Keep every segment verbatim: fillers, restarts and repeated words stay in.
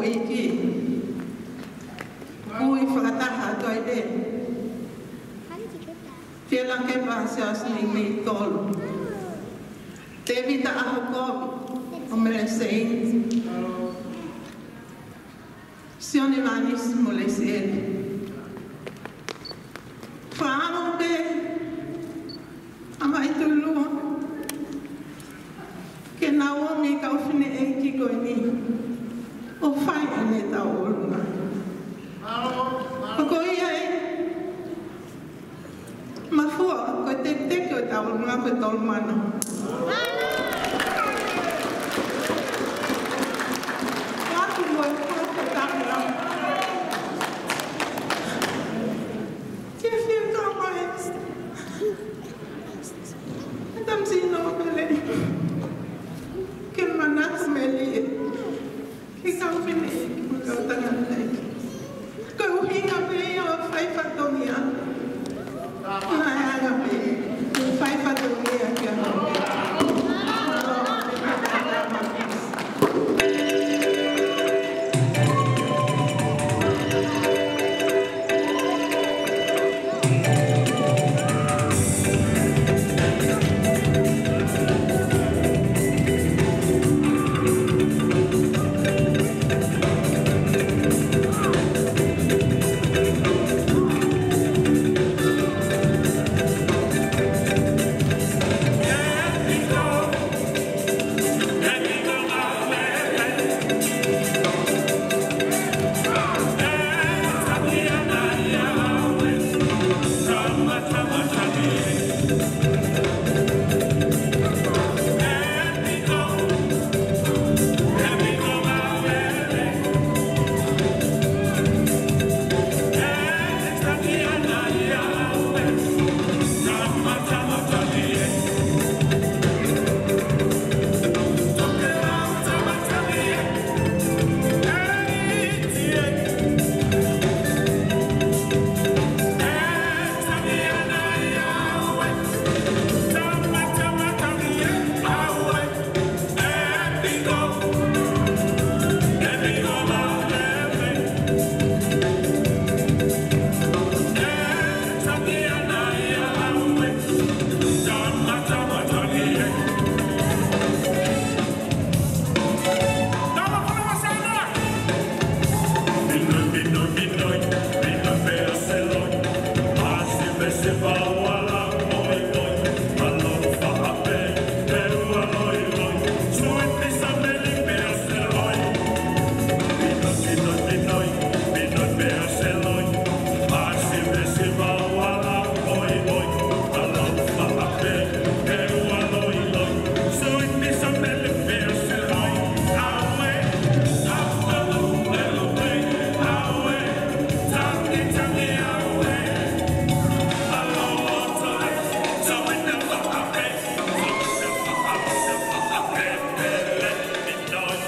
ʻEiki, ui fakataha atu ai pē Fiela Kepa Siaosi Niʻihi Tolu, Tēvita ʻAhokovi, ʻo Mele Seini, Sione Vānisi mo Lesieli. Fakaʻamu pē ʻa Maitulua ke nau ō mei he kau fineʻeiki ko eni ʻo fai ʻenau tauʻolunga. Ko ia ai, Mafua, ko e teketeke ʻo e tauʻolunga ko e tolumano. Atu mo e fua ko e tauʻolunga. Ke fie kau mai. Tam sino mele. Ke manatu mele. Ke kau fineʻeiki mo e kau tangataʻeiki. Ko e ʻuhinga pē ia ʻo e fai fatongia. Ko e anga pē ia ʻo e fai fatongia ki he ʻOtua.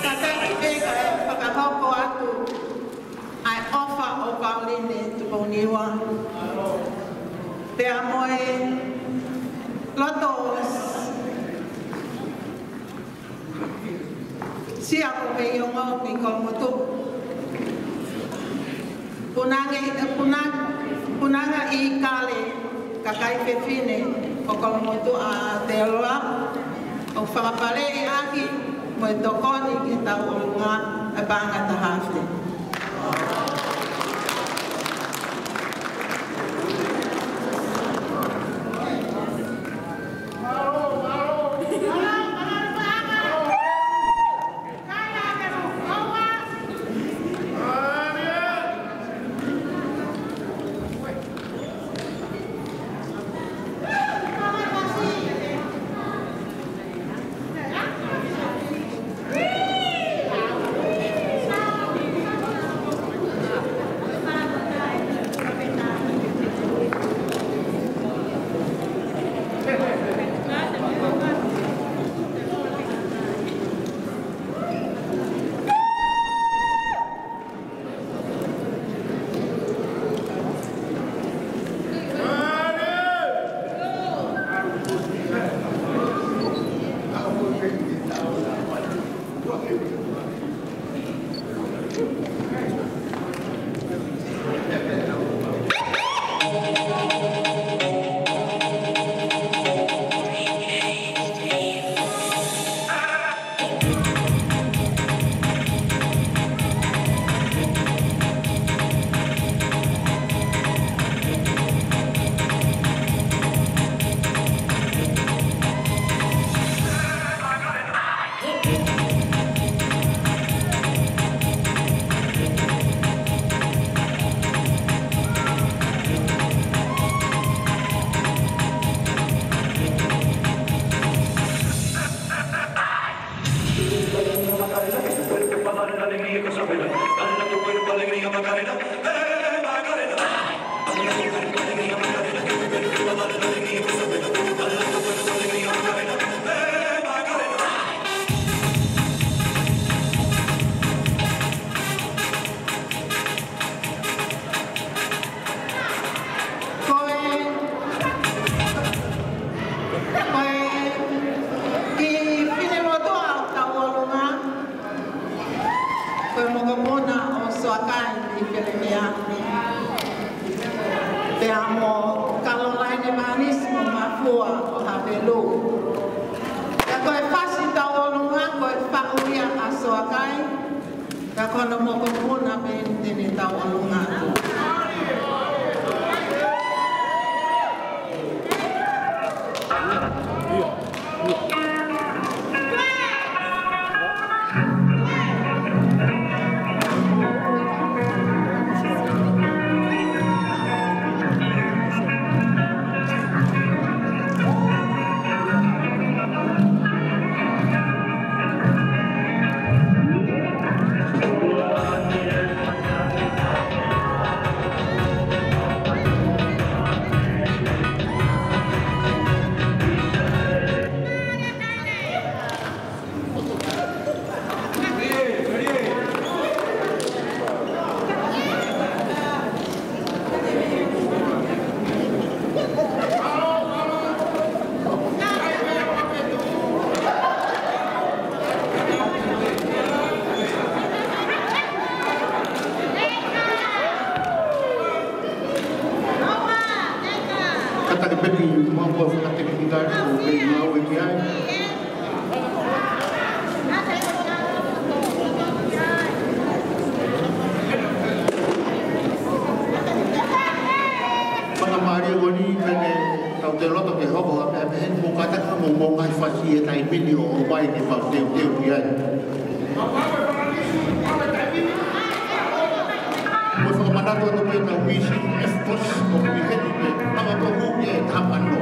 Kātaki pē kae fakahoko atu ʻa e ʻofa ʻo Pauline Tupouniua. Pea mo e loto sia ko Veiongo mei Kolomotuʻa. Punange, eh, puna-, punanga ʻi Kale, kakai fefine ʻo Kolomotuʻa ʻa Aotearoa, ʻo fakapaleʻi ʻaki mo e tokoni ki he tauʻolunga ʻa e paʻanga Tahafe. Ko e, ko e kiʻi finemotuʻa ʻo Tauʻolunga, ko e mokopuna ʻo Soakai ʻi Felemea. Pea mo Kalolaine Manisi mo Mafua ʻo Havelu. Pea ko e fasi Tauʻolunga ko e faʻu ia ʻa Soakai. Ka ko hono mokopuna pē eni te ne tauʻolunga atu. Kātaki pē ki he maʻu ko e fakatekinikale ʻoku ngāue ki ai. Fakamālō ʻo ni pē ke tau toe loto ke hoko ʻa pē pē he mo kātaki mo mo ngaahi fasi he taimi ni ʻo ʻomai ke mau teuteu ki ai. Ko e fakamanatu atu pē ʻetau misi, ʻe fos, ʻo kui heni pē, ʻa ka tō hū ke tāpano.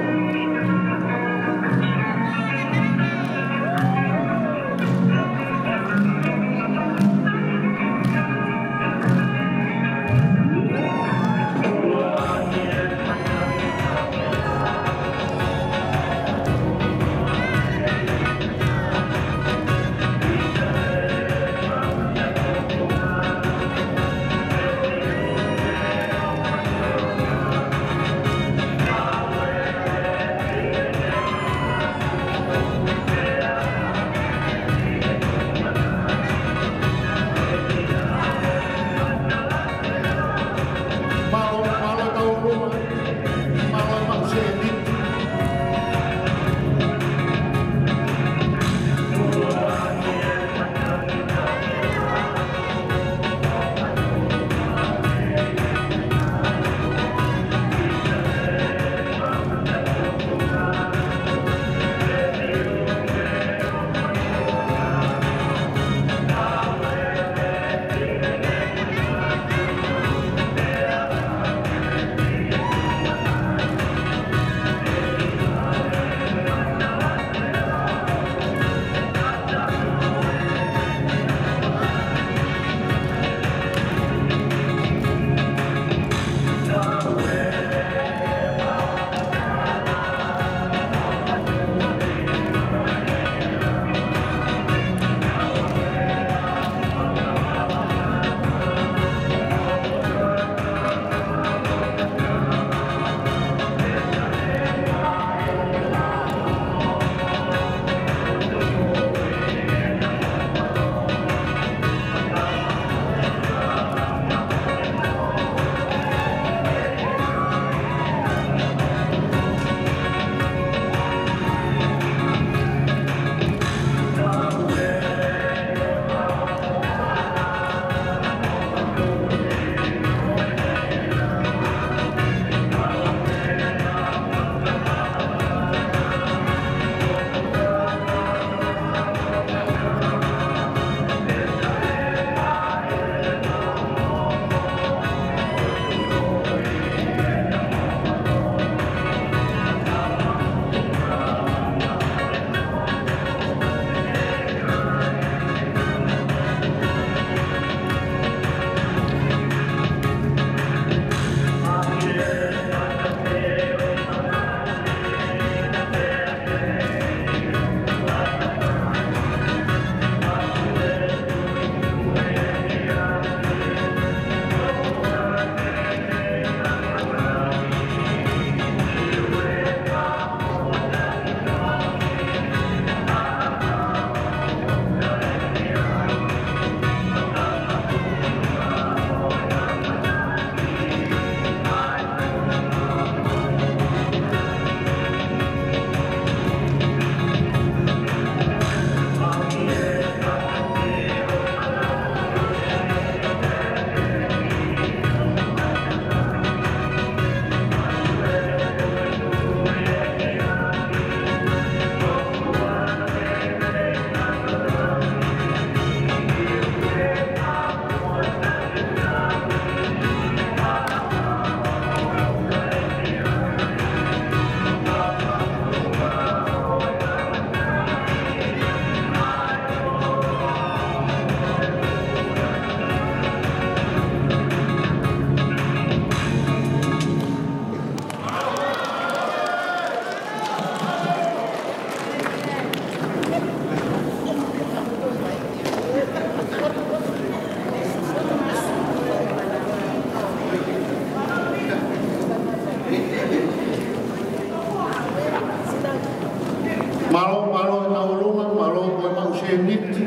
Mālō, mālō e tauʻolunga, mālō ko e maʻu sēniti.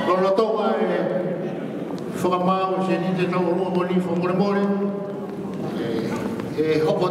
Lolotonga e fakamaau e sēniti e tauʻolunga, ko eni fakamolemole. E, e hoko